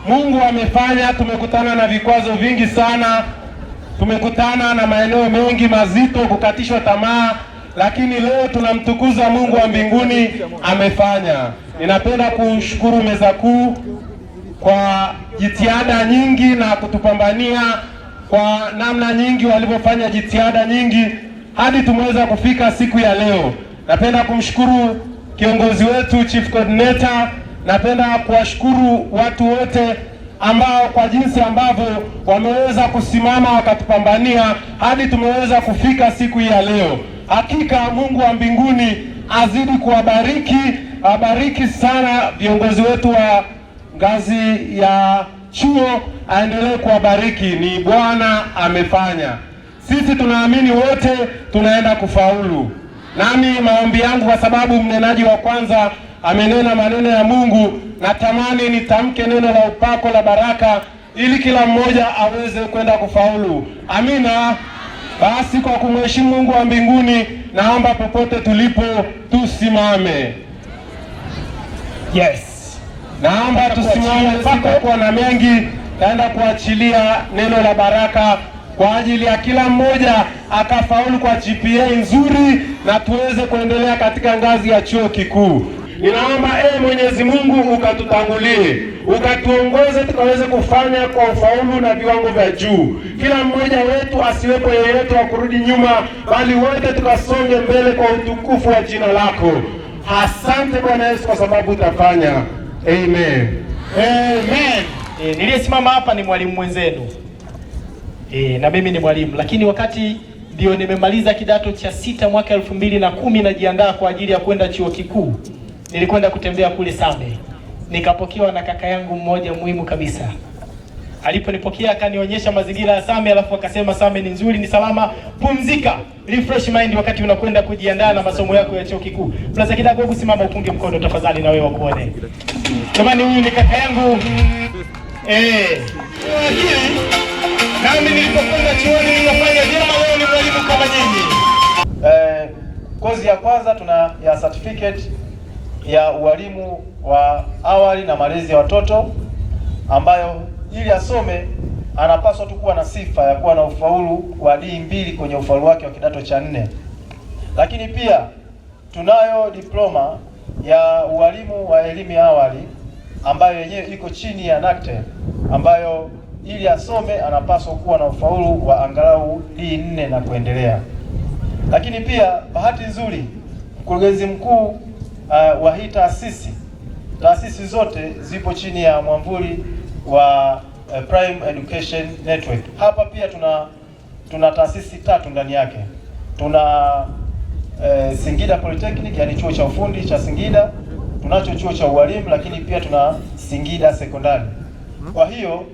Mungu amefanya. Tumekutana na vikwazo vingi sana, tumekutana na maeneo mengi mazito, kukatishwa tamaa, lakini leo tunamtukuza Mungu wa mbinguni, amefanya. Ninapenda kushukuru meza kuu kwa jitihada nyingi na kutupambania kwa namna nyingi walivyofanya jitihada nyingi hadi tumeweza kufika siku ya leo. Napenda kumshukuru kiongozi wetu Chief Coordinator. Napenda kuwashukuru watu wote ambao kwa jinsi ambavyo wameweza kusimama wakatupambania hadi tumeweza kufika siku hii ya leo. Hakika Mungu wa mbinguni azidi kuwabariki, abariki sana viongozi wetu wa ngazi ya chuo, aendelee kuwabariki. Ni Bwana amefanya. Sisi tunaamini wote tunaenda kufaulu. Nami maombi yangu, kwa sababu mnenaji wa kwanza amenena maneno ya Mungu, natamani nitamke neno la upako la baraka ili kila mmoja aweze kwenda kufaulu. Amina. Basi kwa kumheshimu Mungu wa mbinguni, naomba popote tulipo tusimame. Yes. Naomba tusimame, sitakuwa na mengi, naenda kuachilia neno la baraka kwa ajili ya kila mmoja akafaulu kwa GPA nzuri na tuweze kuendelea katika ngazi ya chuo kikuu. Ninaomba Mwenyezi Mungu ukatutangulie, ukatuongoze tukaweze kufanya kwa ufaulu na viwango vya juu. Kila mmoja wetu asiwepo yeyote wa kurudi nyuma, bali wote tukasonge mbele kwa utukufu wa jina lako. Asante Bwana Yesu kwa sababu utafanya. Amen. Amen. Niliyesimama hapa ni mwalimu mwenzenu. Na mimi ni mwalimu, lakini wakati ndio nimemaliza kidato cha sita mwaka 2010 najiandaa kwa ajili ya kwenda chuo kikuu, nilikwenda kutembea kule Same, nikapokewa na kaka yangu mmoja muhimu kabisa. Aliponipokea akanionyesha mazingira ya Same, alafu akasema Same ni nzuri, ni salama, pumzika, refresh mind wakati unakwenda kujiandaa na masomo yako ya chuo kikuu. Brother Kidago, hebu simama upunge mkono tafadhali, na wewe wakuone. Jamani, huyu ni kaka yangu. Nami nilipokwenda chuoni nikafanya vyema, leo ni mwalimu kama nyinyi. Kozi ya kwanza tuna ya certificate ya ualimu wa awali na malezi ya watoto ambayo ili asome anapaswa tu kuwa na sifa ya kuwa na ufaulu wa D2 kwenye ufaulu wake wa kidato cha nne. Lakini pia tunayo diploma ya ualimu wa elimu ya awali ambayo yenyewe iko chini ya NACTE ambayo ili asome anapaswa kuwa na ufaulu wa angalau D4 na kuendelea. Lakini pia bahati nzuri mkurugenzi mkuu wa hii taasisi zote zipo chini ya mwamvuli wa Prime Education Network. Hapa pia tuna taasisi tatu ndani yake. Tuna Singida Polytechnic, yani chuo cha ufundi cha Singida, tunacho chuo cha ualimu, lakini pia tuna Singida Sekondari. Kwa hiyo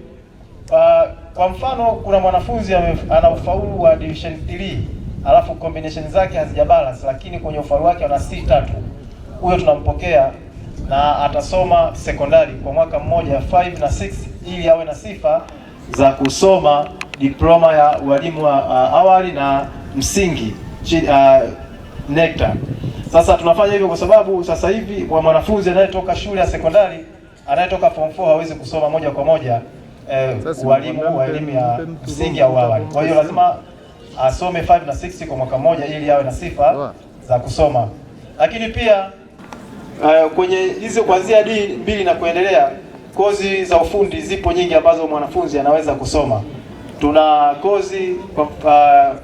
kwa mfano kuna mwanafunzi ana ufaulu wa division 3 alafu combination zake hazija balance, lakini kwenye ufaulu wake ana C3. Huyo tunampokea na atasoma sekondari kwa mwaka mmoja 5 na 6 ili awe na sifa za kusoma diploma ya ualimu wa awali na msingi NECTA. Sasa tunafanya hivyo kwa sababu sasa hivi kwa mwanafunzi anayetoka shule ya sekondari anayetoka form 4 hawezi kusoma moja kwa moja ualimu wa elimu ya msingi au awali. Kwa hiyo lazima asome 5 na 6 kwa mwaka mmoja ili awe na sifa za kusoma. Lakini pia kwenye hizo kuanzia D2 na kuendelea, kozi za ufundi zipo nyingi ambazo mwanafunzi anaweza kusoma. Tuna kozi kwa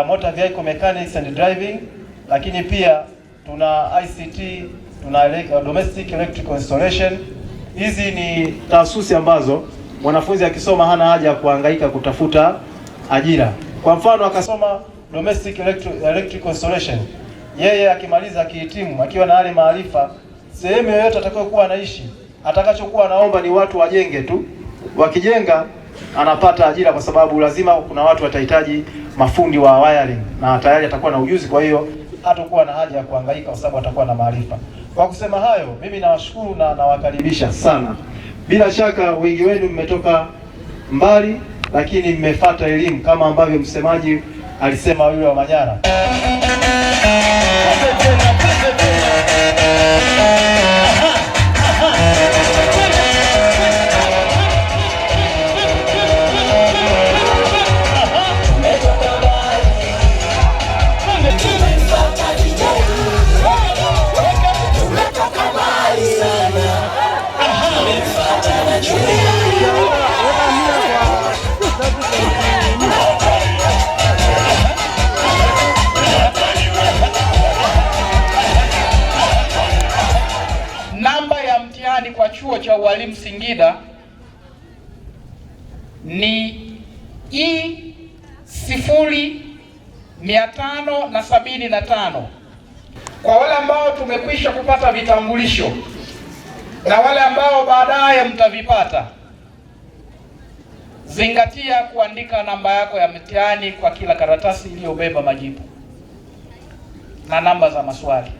motor vehicle mechanics and driving, lakini pia tuna ICT, tuna domestic electrical installation. Hizi ni taasisi ambazo mwanafunzi akisoma hana haja ya kuhangaika kutafuta ajira. Kwa mfano akasoma domestic electrical installation, yeye akimaliza, akihitimu, akiwa na yale maarifa, sehemu yoyote atakayokuwa anaishi, atakachokuwa anaomba ni watu wajenge tu. Wakijenga anapata ajira, kwa sababu lazima kuna watu watahitaji mafundi wa wiring na tayari atakuwa na ujuzi, kwa hiyo hatakuwa na haja ya kuhangaika kwa sababu atakuwa na maarifa. Kwa kusema hayo, mimi nawashukuru na nawakaribisha sana. Bila shaka wengi wenu mmetoka mbali, lakini mmefata elimu kama ambavyo msemaji alisema yule wa Manyara. Namba ya mtihani kwa chuo cha ualimu Singida ni E 0575. Kwa wale ambao tumekwisha kupata vitambulisho na wale ambao baadaye mtavipata, zingatia kuandika namba yako ya mtihani kwa kila karatasi iliyobeba majibu na namba za maswali.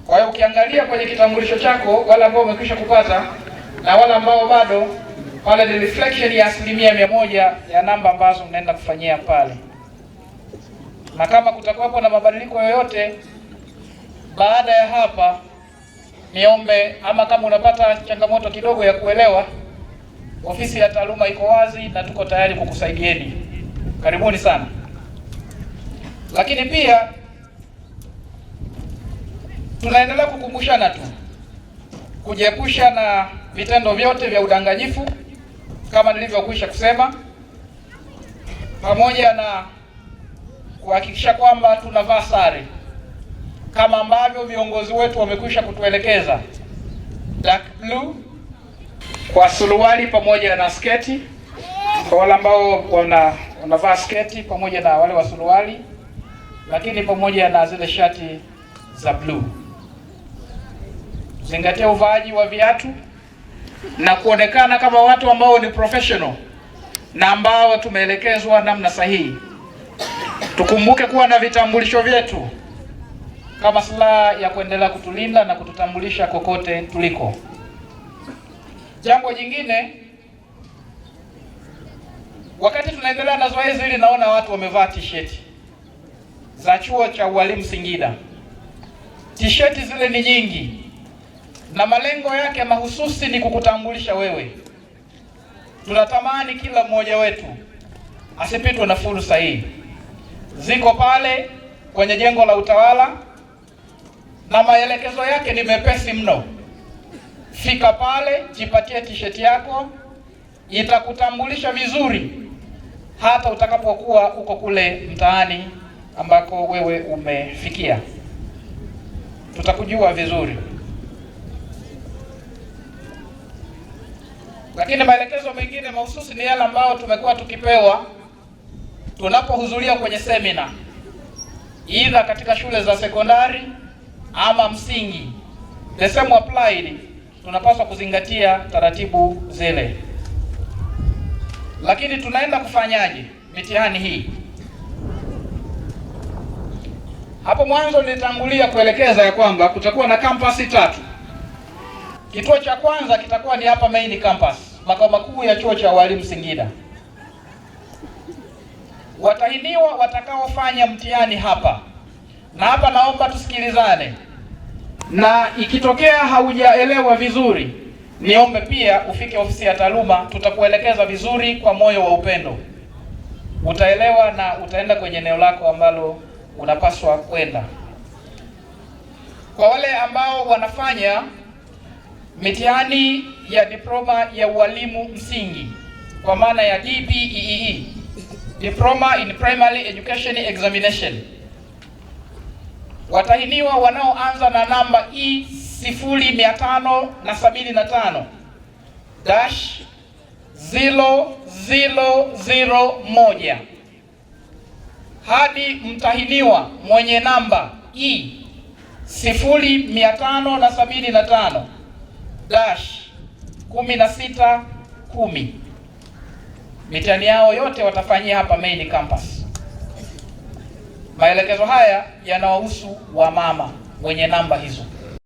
Kwa hiyo ukiangalia kwenye kitambulisho chako, wale ambao umekwisha kupata na wale ambao bado, pale ni reflection ya 100% ya namba ambazo mnaenda kufanyia pale, na kama kutakuwapo na mabadiliko yoyote baada ya hapa, niombe ama kama unapata changamoto kidogo ya kuelewa, ofisi ya taaluma iko wazi na tuko tayari kukusaidieni. Karibuni sana. Lakini pia tunaendelea kukumbushana tu kujiepusha na vitendo vyote vya udanganyifu kama nilivyokwisha kusema, pamoja na kuhakikisha kwamba tunavaa sare kama ambavyo viongozi wetu wamekwisha kutuelekeza, dark blue kwa suruali pamoja na sketi, kwa wale ambao wanavaa sketi pamoja na wale wa suruali, lakini pamoja na zile shati za blue. Zingatia uvaaji wa viatu na kuonekana kama watu ambao ni professional na ambao tumeelekezwa namna sahihi. Tukumbuke kuwa na vitambulisho vyetu kama silaha ya kuendelea kutulinda na kututambulisha kokote tuliko. Jambo jingine, wakati tunaendelea na zoezi hili, naona watu wamevaa t-shirt za chuo cha ualimu Singida. T-shirt zile ni nyingi na malengo yake mahususi ni kukutambulisha wewe. Tunatamani kila mmoja wetu asipitwe na fursa hii. Ziko pale kwenye jengo la utawala na maelekezo yake ni mepesi mno. Fika pale, jipatie t-shirt yako, itakutambulisha vizuri hata utakapokuwa uko kule mtaani ambako wewe umefikia, tutakujua vizuri. Lakini maelekezo mengine mahususi ni yale ambayo tumekuwa tukipewa tunapohudhuria kwenye semina, idha katika shule za sekondari ama msingi, the same applied, tunapaswa kuzingatia taratibu zile. Lakini tunaenda kufanyaje mitihani hii? Hapo mwanzo nilitangulia kuelekeza ya kwamba kutakuwa na kampasi tatu. Kituo cha kwanza kitakuwa ni hapa main campus, makao makuu ya chuo cha walimu Singida. Watahiniwa watakaofanya mtihani hapa na hapa, naomba tusikilizane, na ikitokea haujaelewa vizuri, niombe pia ufike ofisi ya taaluma, tutakuelekeza vizuri kwa moyo wa upendo, utaelewa na utaenda kwenye eneo lako ambalo unapaswa kwenda. Kwa wale ambao wanafanya mitihani ya diploma ya ualimu msingi kwa maana ya DPEE, Diploma in Primary Education Examination, watahiniwa wanaoanza na namba E 0575 dash 0001 hadi mtahiniwa mwenye namba E 0575 dash 1610 mitihani yao yote watafanyia hapa main campus. Maelekezo haya yanawahusu wamama wenye namba hizo.